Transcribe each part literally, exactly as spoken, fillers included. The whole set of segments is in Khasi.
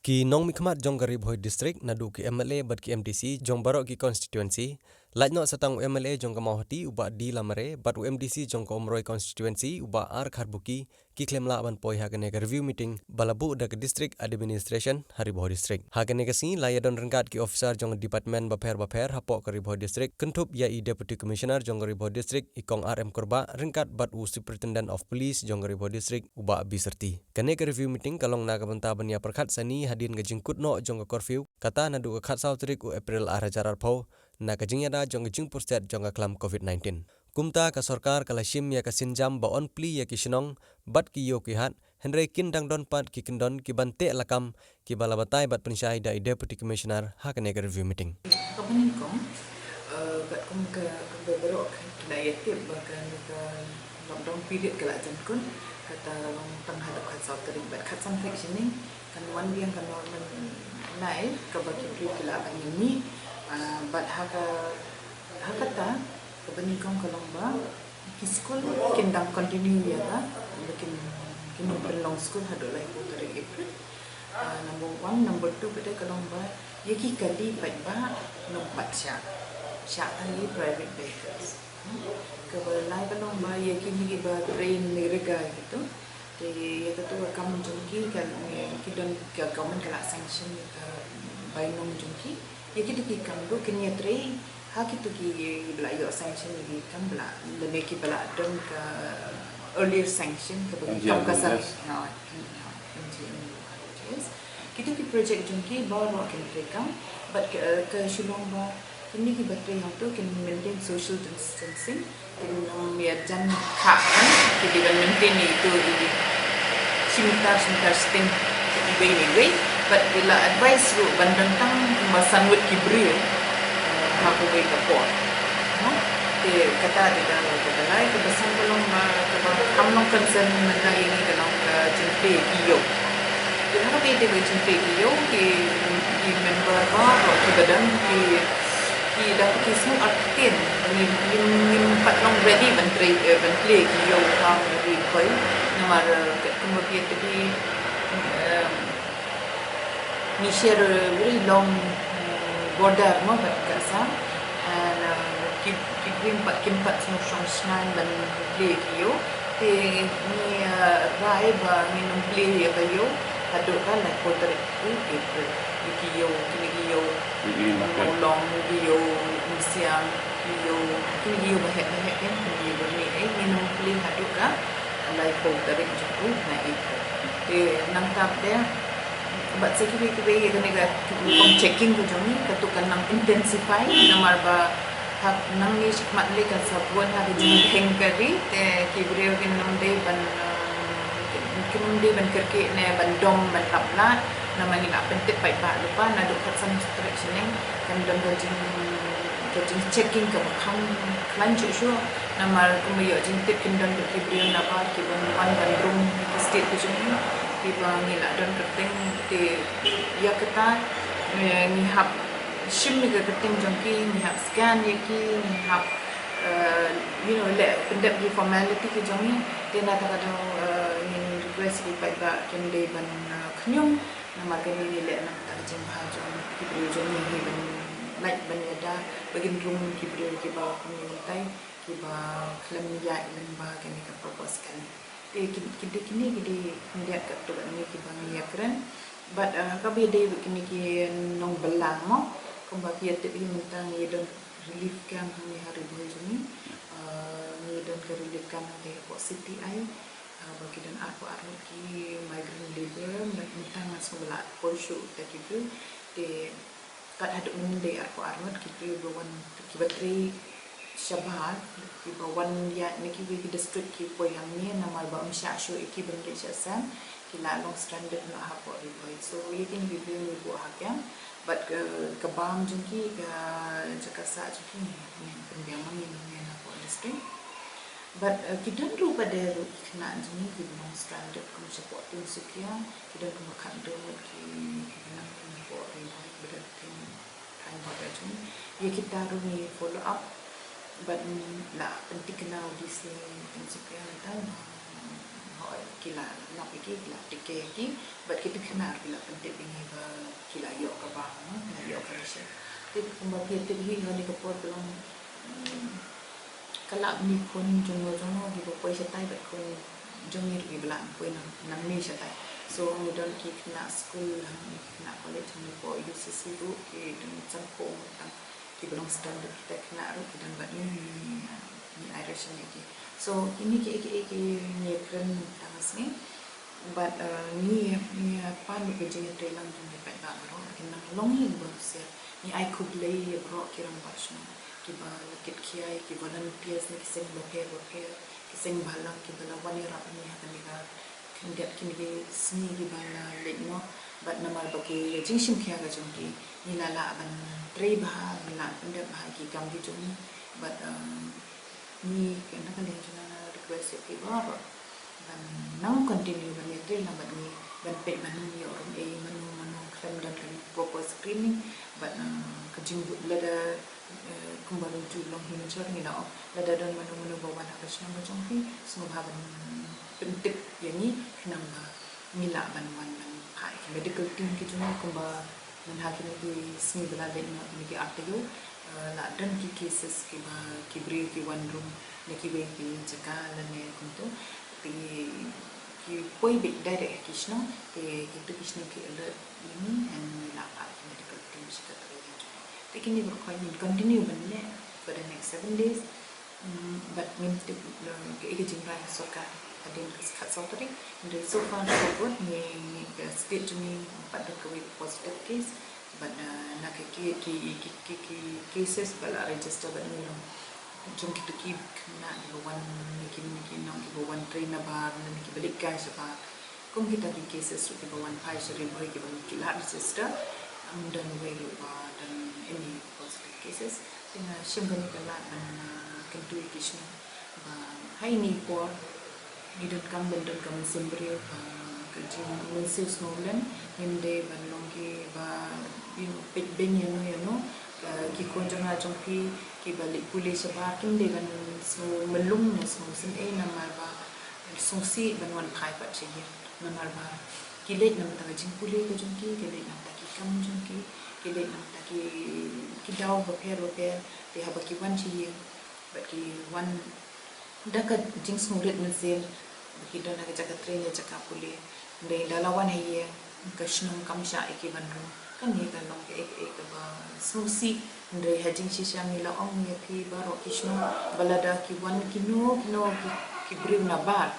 Ki nongmihkhmat jong ka Ri Bhoi District, naduh ki M L A bad ki M D C jong baroh ki constituency, lait noh sa tang u M L A jong ka Mawhati u Bah D Lamare bad u M D C jong ka Umroi constituency u Bah R Kharbuki, ki khlem lah ban poi ha kane ka review meeting ba la buh da ka District Administration ha Ri Bhoi District. Ha kane ka sngi la ïadon ryngkat ki officer jong department bapher bapher hapoh ka Ri Bhoi District, kynthup ïa i Deputy Commissioner jong ka Ri Bhoi District i Kong R M Kurbah ryngkat bad u Superintendent of Police jong ka Ri Bhoi District u Bah B Syrti. Kane ka review meeting ka long na ka bynta ban ïa pyrkhat sani hadien ka jingkut noh jong ka curfew, kata naduh ka khatsaw tarik u April ar hajar arphew, na ka jingïada jong ka jingpyrshah jong ka khlam covid nineteen. Kumta ka sorkar ka la shim ïa ka sienjam ba yn plie ïa ki shnong bad ki ïew ki hat, hynrei kin dang don pat ki kyndon ki ban teh lakam, ki ba la batai bad pynshai da i Deputy Commissioner ha kane ka review meeting. Ka banyngkong, eh, katkum ka, ka baroh ki la ïa tip ba kane ka lockdown period ka la jan kut, kata long tang haduh khatsaw tarik bad khatsan tarik shaneng kan wan biang ka normal life kaba ki briew ki lah ban ïa mih, ah, bad ha ka, ha kata, ka banyngkong ka long ba ki skul kin dang continue ïa ka, ba kin, kin pynlong skul haduh laiphew tarik April. Ah, number one, number two pat ka long ba ïa ki kali paidbah nym pat shah, shah tang ïa private vehicles. Kaba lai ka long ba ïa kine kiba trei nirga ïa kito, te ïa kato ka kam jong ki ka, ki don, ka government ka la sanction ïa ka bainong jong ki. Ïa kito ki kam ruh kin ïa trei ha kito kiba la ïoh sanction ïa ki kam ba la, lane kiba la don ka earlier sanction kaba ki kam ka sar, ha, ha, M G N R D S. Kito ki project jong ki baroh kin trei kam, bad ka, ka shu long ba kine kiba trei hangto kin maintain social distancing, kin ym ïa jan khah, ki dei ban maintain ïa ito i shi meter, shi meter shiteng iwei na iwei, bad ki la advise ruh ban don tang kumba san ngut ki briew, eh, ha kawei ka por. No? Te kata dei ka, kaba lai, kaba san ka long ba, kaba kham long concern mynta ïa ngi ka long ka jingplie ki ïew. Te ha kaba ïadei bad ka jingplie ki ïew, ki, ki member baroh kiba don ki, ki dang ki sngewthuh artatien, ngim, ngim, ngim pat long ready ban trei, eh, ban plie ki ïew ha Ri Bhoi, namar, eh, kumba phi ïa tip hi, eh, ngi share a very long, eh, border mo bad ka Assam. And, eh, ki, ki briew pat kim pat sngewshong shngaiñ ban plie ki ïew. Te ngi, eh, rai ba ngin ym plie ïa ka ïew haduh ka laiphew tarik u April. Ïa ki ïew, kine ki ïew Mawlong, ki ïew Umsiang, ki ïew, kine ki ïew ba heh ba heh, kine ki ïew ba mih, eh, ngin ym plie haduh ka laiphew tarik jong u bnai April. Te nangta te bad sa kiwei kiwei ïa kane ka, ka rukom checking ka jong ngi, kato kan nang intensify, namar ba ha nangne shakhmat lei kan sa bun ha ka jingkheiñ ka ri, te ki briew kin ym dei ban, eh, kin, kin ym dei ban kyrkieh ne ban dom ban lap lad, namar ngi la pyntip paidbah lypa, naduh khatsan tarik shaneng kan don ka jing, ka jingchecking kaba kham khlaiñ shuh shuh. Namar kumba ïoh jingtip kin don ki briew nabar kiban wan ban rung ki state ka jong ngi, kiba ngi la don kyrteng, te ïa kata, eh, ngi hap shim ïa ka kyrteng jong ki, ngi hap scan ïa ki, ngi hap, eh, you know, leh pyndep ki formality ki jong ngi. Te na kata ka daw, eh, ngin request ki paidbah kin dei ban, eh, khñium, namar kane ngi leh na ka bynta ka jingbha jong ki briew jong ngi, hi ban lait ban ïada ba kin rung ki briew kiba kumne kumtai, kiba khlem ïaid lyngba kane ka protocol kane. Te ki, ki dei, kine ki dei khyndiat katto katne kiba ngi ïakren. Bad, eh, kaba ïadei bad kine ki nongbylla mo, kumba phi ïatip hi mynta ngi don relief camp hangne ha Ri Bhoi jong ngi. Eh, ngi don ka relief camp hangne hapoh City Eye. Ah, ba ki don arphew arngut ki migrant labour, mynta nga sngew ba la poi shuh ïa ki briew. Te kat haduh mynnin dei arphew arngut ki briew ba wan, kiba trei shabar, kiba wan ïaid na kiwei ki district ki poi hangne, namar ba ym shah shuh ïa ki ban leit sha sem, ki la long stranded noh hapoh Ri Bhoi. So ïa kine ki briew ngi buh ha camp, bad ka, ka bam jong ki, ka jaka sah jong ki ngi, ngi pynbiang ma ngi, ngi na hapoh district. Bad, eh, ki don ruh pat de ruh ki khynnah jong ngi kiba long stranded kum shapoh Tinsukia, ki don kumba khatduh ngut ki, ki nang kum shapoh Ri Bhoi kiba don kum thaiñ border jong ngi. Ïa kita ruh ngi follow up bad ngi la pynthikna u D C Tinsukia mynta ba Hooid, ki la lap ïa ki, ki la take care ïa ki, bad kita ki khynnah ki la pyntip ïa ngi ba ki la ïoh ka bam, ki la ïoh ka ration. Te kumba phi tip hi, ha kane ka por ka long, hmm, ka la bun ki khun jong no jong no kiba poi shatai bad khun jong ngi ruh kiba la poi nangne shatai. So ngi don ki khynnah skul, ha ki khynnah college, ha ki poi U C C ruh ki don san phew tang. Kiba long student, kita ki khynnah ruh ki don bad ngi, ngi ai ration ïa ki. So kine kiei kiei ki ngi kren tang ka sngi. Bad, eh, ngi, ngi pan ruh ka jingïatreilang jong ngi paidbah baroh, ki nang long ïa baroh sha. Ngi ai khublei ïa baroh ki rangbah shnong kiba la kit khia ïa ki volunteers na ki seng bapher bapher, ki seng bhalang kiba la wan ïarap ïa ngi ha kane ka khyndiat kine ki sngi kiba la leit noh, bad namar ba ki ïa jingshim khia ka jong ki, ngi la lah ban trei bha, ngi la pyndep bha ki kam ki jong ngi, bad, um, ngi, na ka liang jong nga, nga request ïa phi baroh ban nang continue ban ïatreilang bad ngi, ban peit mano ïoh rung ei, mano mano khlem don ka proper screening, bad, um, ka jingbud lada eh, kumba ruh ju long hi mynshwa ngi la ong, lada don mano mano ba wan ha ka shnong ka jong phi, sngewbha ban pyntip ïa ngi, khnang ba ngi lah ban wan ban phah ïa ki medical team ki jong ngi, kumba mynha kine ki sngi ba la leit noh, kine ki ar taïew, eh, la don ki cases kiba ki briew ki wan rung na kiwei ki jaka lane kumto, te ki poi beit direct ha ki shnong, te kito ki shnong ki alert ïa ngi, and ngi la phah ïa ki medical team sha ka training jong ngi. Te kine baroh ngin continue ban leh for the next seven days. Mm, bad ngim tip, uh, kaei ka jingrwai sorkar hadien ka khatsaw tarik. Hynrei so far so good, ngi, ngi, ka state jong ngi pat don kawei ka positive case. Bad, uh, na ka ki, ki, ki, ki, ki cases ba la register bad ngi long jong kito ki khynnah kiba wan, na ki, na ki nong kiba wan trei nabar, na kiba leit kai shabar. Kum kita ki cases ruh kiba wan phai sha Ri Bhoi kiba ngi la register, ym don wei ruh ba don any positive cases. Te nga shem kane ka lad ban, ah, kyntu ïa ki shnong ba ha ine i por ngi donkam ban don ka mynsiem briew, ba ka jingmynsiem sngewlem, ngim dei ban long kiba, you know, peit beiñ ïano ïano. Ka, ki khun jong nga jong phi kiba leit pule shabar kim dei ban sngew mlung ne sngew sngewsih namar ba sngewsih ban wan phai pat sha ïing. Namar ba ki leit namar ka jingpule ka jong ki, ki leit namar ki kam jong ki, ki leit namar ki, ki daw bapher bapher, te haba ki wan sha ïing bad ki wan da ka jingsngewrit mynsiem, ba ki don ha ka jaka trei ne jaka pule, hynrei da la wan ha ïing ka shnong kam shah ïa ki ban rung. Kane ka long kaei kaei kaba sngewsih. Hynrei ha jingshisha ngi la ong ïa phi baroh ki shnong ba lada ki wan kino kino ki, ki briew nabar,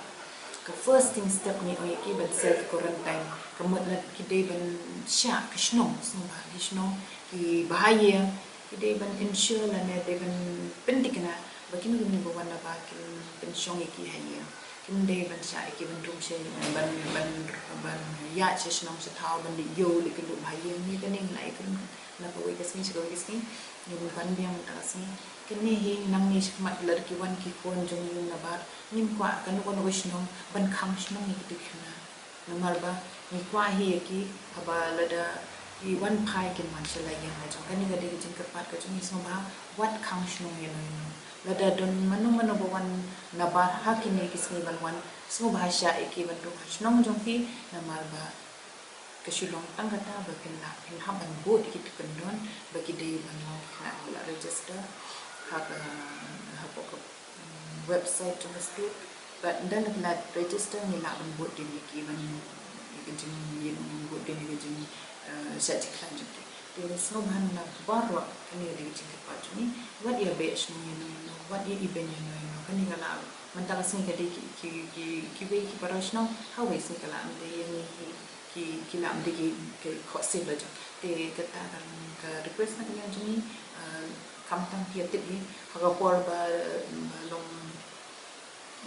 ka first thing step ngi ong ïa ki ban self quarantine. Ka mut la ki dei ban shah ka shnong, sngewbha ki shnong kiba ha ïing ki dei ban ensure lane dei ban pynthikna ba kino kino ba wan nabar kin pynshong ïa ki ha ïing. Kim dei ban shah ïa ki ban rung sha, ban, ban, ban ïaid sha shnong sha thaw ban leit ïew leit kynduh bha ïing. Ngi kane ngi la ïakren na kawei ka sngi sha kawei ka sngi, ngin pan biang mynta ka sngi. Kane hi nangne shakhmat lada ki wan ki khun jong ngi nabar, ngim kwah kano kano ka shnong ban khang shnong ïa kito ki khynnah. Namar ba ngi kwah hi ïa ki haba lada ki wan phai kin wan sha la ïing la jong. Kane ka dei ka jingkyrpad ka jong ngi, sngewbha wat khang shnong ïano ïano. Lada don mano mano ba wan nabar ha kine ki sngi ban wan, sngewbha shah ïa ki ban rung ha shnong jong phi, namar ba ka shu long tang kata ba phin lah, phin hap ban bud ïa ki kyndon ba ki dei ban long ki khynnah ba la register ha ka, hapoh ka, mm, website jong ka state. Bad ynda la register ngi lah ban bud dien ïa ki ban, ïa ka jing, ïa ban bud dien ïa ka jing, eh, shah jingkhlaiñ jong ki. Te sngewbha na baroh, kane ka dei ka jingkyrpad jong ngi. Wat ïa beh shnong ïano ïano, wat ïa ibeiñ ïano ïano. Kane ka lah, mynta ka sngi ka dei ki, ki, ki, kiwei ki para shnong, ha wei sngi ka lah ym dei ïa ngi ki, ki lah ym dei ki, ki khohsiew la jong. Te kata ka, ka request na ka liang jong ngi, ah, khamtam phi ïa tip hi, ha ka por ba, ba long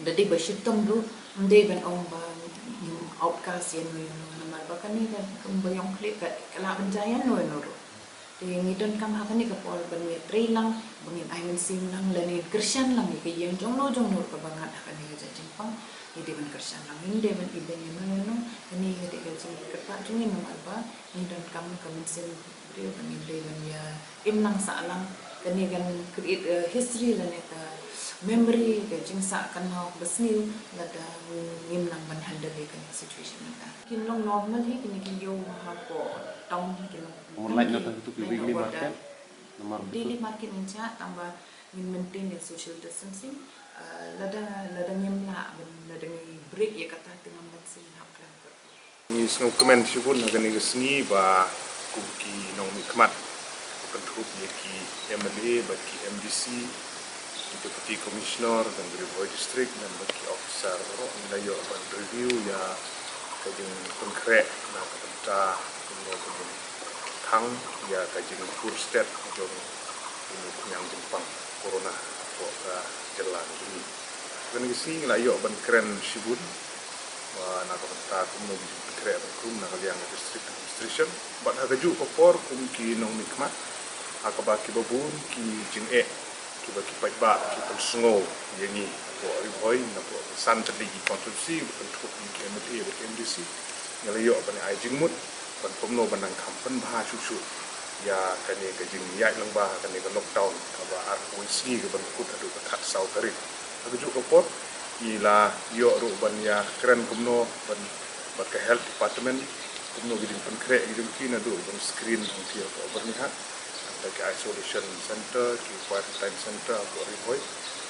da dei ba shitom ruh, ym dei ban ong ba, mm, outcast ïano ïano, namar ba kane ka, kumba ong khlieh ka, ka lah ban jia ïano ïano ruh. Te ngi donkam ha kane ka por ban ïatrei lang, ba ngin ai mynsiem lang, lane kyrshan lang ïa ka ïing jong no jong no kaba ngat ha kane ka jait jingpang. Ngi dei ban kyrshan lang, ngim dei ban ibeiñ ïano ïano. Kane ka dei ka jingkyrpad jong ngi namar ba ngi donkam ka mynsiem briew, ba ngim dei ban ïa im lang sah lang. Kane kan create, eh, history lane ka Memory ka jingsah kan hok ba sniew lada ngim nang ban handle ïa ka situation mynta. Kin long normal hi kine ki ïew hapoh town hi kin long. Online na tang tu ki weekly market. Daily market ngin cha tang ba ngin maintain ïa social distancing. Lada lada ngim lah ban lada ngi break ïa kata te ngam ban sien hap klang. Ngi sngewkmen shibun ha kane ka sngi ba kum ki nongmihkhmat, kynthup ïa ki M L A bad ki M D C, ki Deputy Commissioner jong ka Ri Bhoi District, bad ki officer ruh, ngi la ïoh ban review ïa ka jingpynkhreh na ka bynta kumno kumno thang ïa ka jingpur stet jong u khñiang jingpang corona hapoh ka jylla jong ngi. Kane ka sngi ngi la ïoh ban kren shibun na ka bynta kumno ka jingpynkhreh ban kum na ka liang ka district administration. Bad ha kajuh ka por kum ki nongmihkhmat, ha kaba kiba bun ki jingeh kiba ki paidbah ki pynsngew ïa ngi hapoh Ri Bhoi, hapoh ki san tylli ki constituency, kynthup ïa ki M L A bad ki M D C, ngi la ïoh ban ai jingmut ban kumno ban nang kham pynbha shuh shuh ïa kane ka jingïaid lyngba kane ka lockdown kaba arphew sngi kaban kut haduh ka khatsaw tarik. Ha kajuh ka por ngi la ïoh ruh ban ïa kren kumno ban bad ka health department kumno ka jingpynkhreh ka jong ki naduh ban screen hangtei hapoh Byrnihat, hangta ki isolation center, ki quarantine center hapoh Ri Bhoi.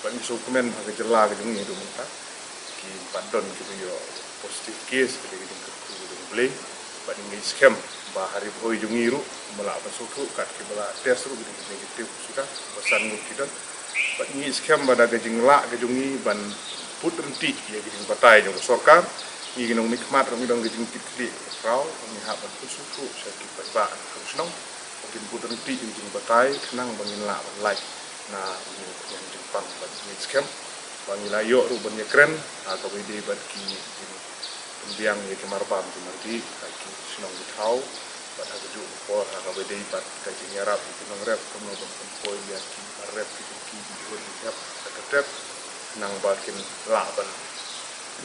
Bad ngi sngewkmen ha ka jylla ka jong ngi haduh mynta kim pat don kiba ïoh positive case, ka dei ka jingkyrkhu ka jong U Blei. Bad ngi ngeit skhem ba ha Ri Bhoi jong ngi ruh, kumba lah ban sngewthuh kat kiba la test ruh ki dei ki negative suda, ba san ngut ki don. Bad ngi ngeit skhem ba da ka jinglah ka jong ngi ban bud ryntih ïa ka jingbatai jong ka sorkar, ngi ki nongmihkhmat ruh ngi don ka jingkitkhlieh kaba khraw, ngi hap ban pynsngewthuh sha ki paidbah ka shnong ba kin bud ryntih ïa ka jingbatai khnang ba ngin lah ban lait na une u khñiang jingpang. Bad ngi ngeit skhem ba ngi la ïoh ruh ban ïakren ha kaba ïadei bad ki jingpynbiang ïa ki marbam ki markhie ha ki shnong ki thaw. Bad ha kajuh ka por ha kaba ïadei bad ka jingïarap ïa ki nongrep kumno ban pynpoi ïa ki mar rep ki jong ki, ki jhur ki jhep, ka tep, khnang ba kin lah ban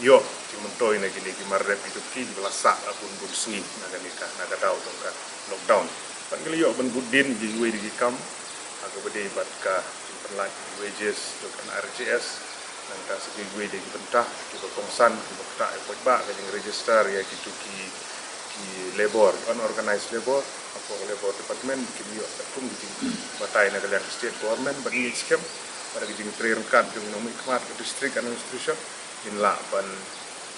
ïoh ki myntoi na kine ki mar rep ki jong ki kiba la sah la bun bun sngi na kane ka, na ka daw jong ka lockdown. Bad ngi la ïoh ban bud dien ïa kiwei de ki kam ha kaba ïadei bad ka jingpynlait ïa ki wages jong ka N R I G S, nangta sa kiwei de ki bynta kiba kongsan kiba ktah ïa u paidbah, ka jingregister ïa kito ki, ki labor, unorganized labor hapoh ka Labor Department, kin ïoh katkum ka jingbatai na ka liang ka state government. Bad ngi ngeit skhem ba da ka jingtrei ryngkat jong u nongmihkhmat ka district administration, ngin lah ban,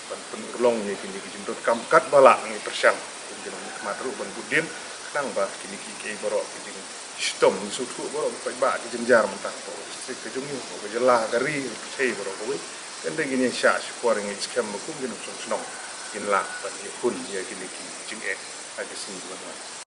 ban pynurlong ïa kine ki jingdonkam katba lah ngi pyrshang kum ki nongmihkhmat ruh ban bud dien khnang ba kine kiei kiei baroh ki jingshitom, jingsngewthuh baroh ki paidbah ki jynjar mynta hapoh ka district ka jong ngi, hapoh ka jylla, ka ri, ka pyrthei baroh kawei. Te hynrei ngin ïa shah shipor, ngi ngeit skhem ba kum ki nongshong shnong ngin lah ban ïakhun ïa kine ki jingeh ha ki sngi kiban wan.